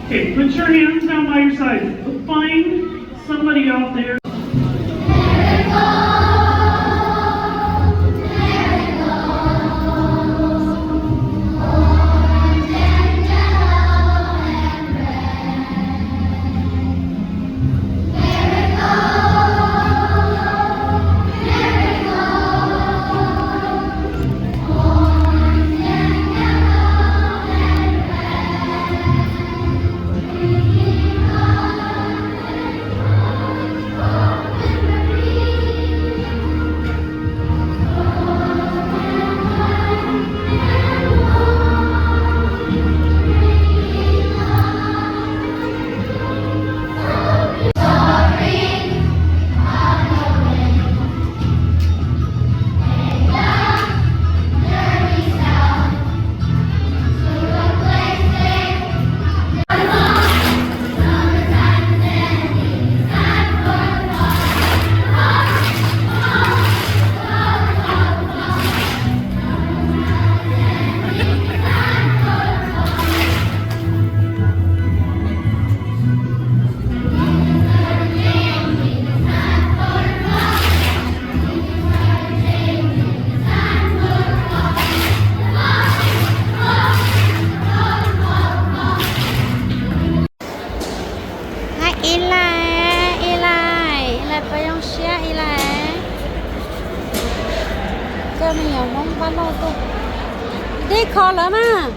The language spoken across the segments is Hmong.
Okay, put your hands down by your sides. Find somebody out there. Hais Eli, Eli, Eli puas zoo siab Eli? Coj me nyuam Hmoob pab lauj tuaj. Dib kho lawm mas.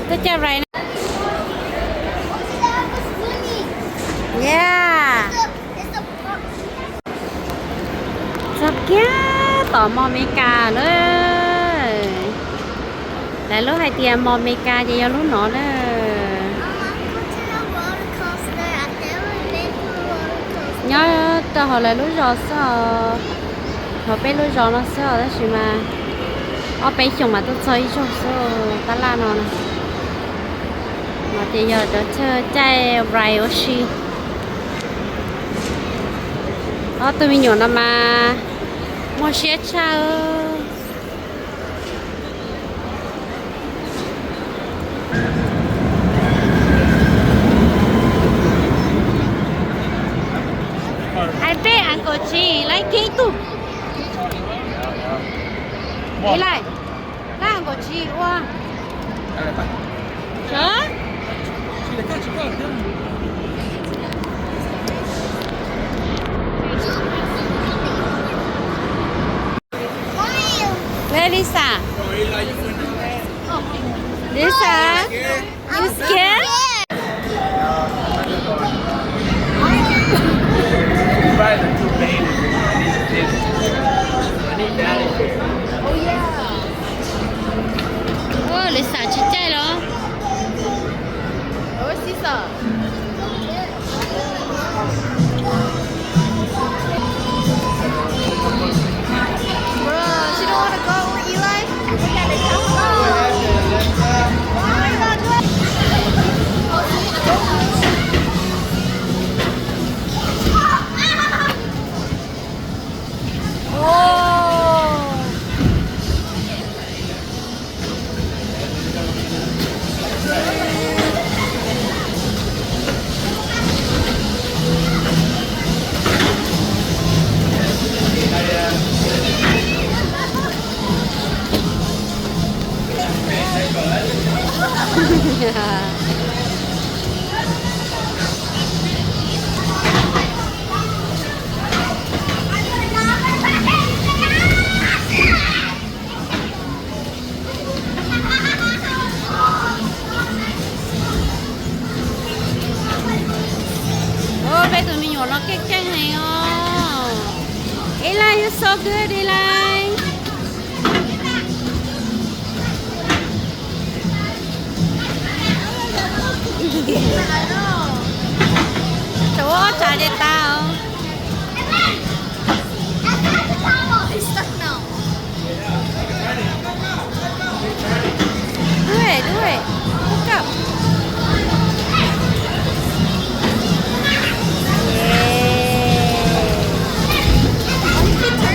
Tuaj coj Ray na. Yeah. Txog kiag tom mos Amelikas lawm. Lawv lub hais tias mos Amelikas ces yog lub no na. Nyob rau hauv lawv lub zos xwb os, hauv peb lub zos no xwb os, tab sis mas ob peb xyoos mas tuaj txog ib zaug xwb tab laj no na. No ces yog cov chaw caij Ray ua si. Ob tug me nyuam no mas muaj siab tshaj. Hais peb Uncle Jim laib kiag ib tug. Ib laij, kab Uncle Jim ua. Where Lisa? Lisa, you scared? Lisa tsis caij los? Peb tus me nyuam no keej keej heev os. Eli, you so good, Eli. Tsuav ob tsam li tas os. Do it, do it. Hook up. Yeah.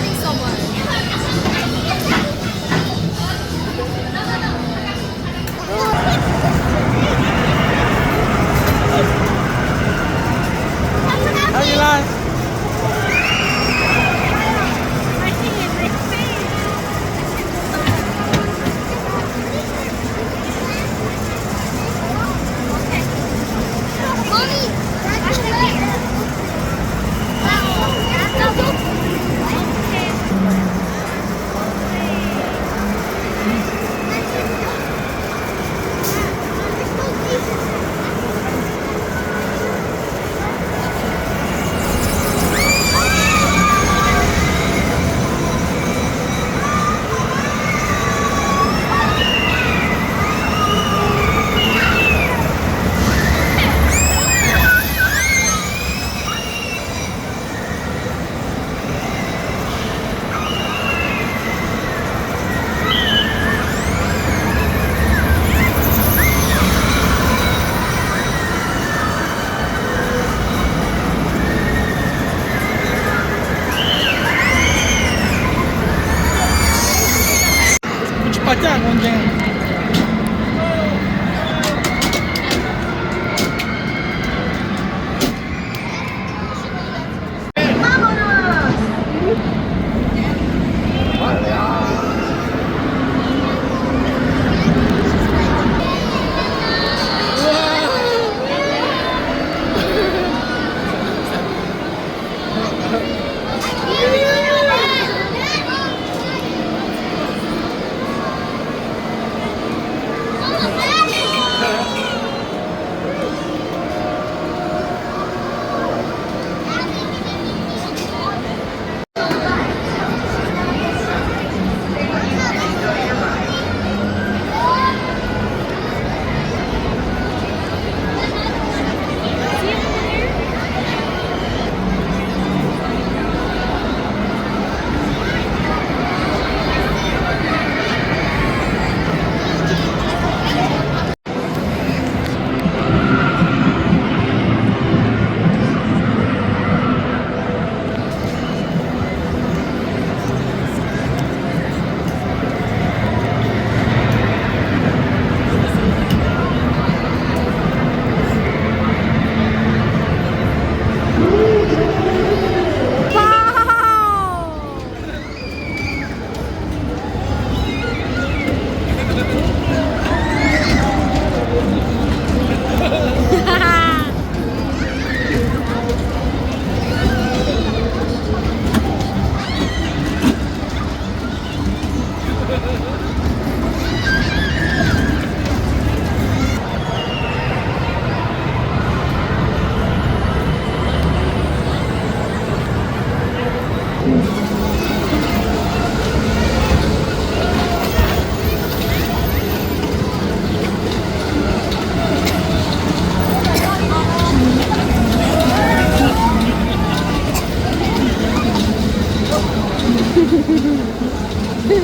Make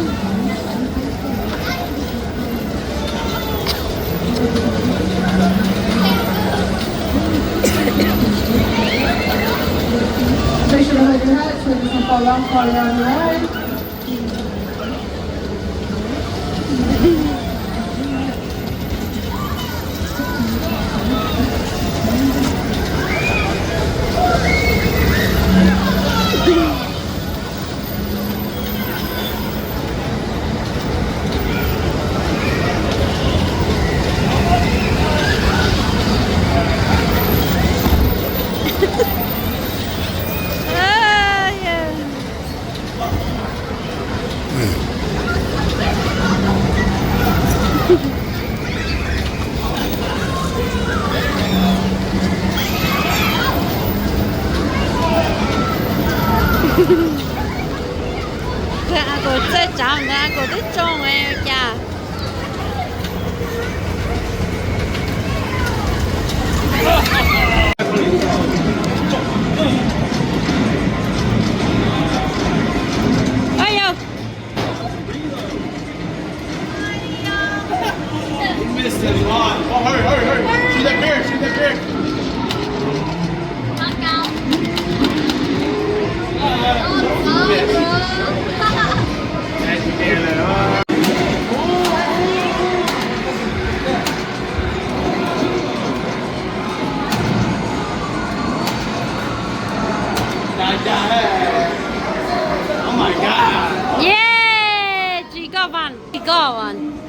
sure to hold your hats so it doesn't fall off while you're on the ride. Kuv txawj tsav ntawd kuv twb tsoo cas. Oj yog. You missed a lot. Oh, hurry, hurry, hurry. Shoot that bear, shoot that bear. Yeah, she got one. She got one.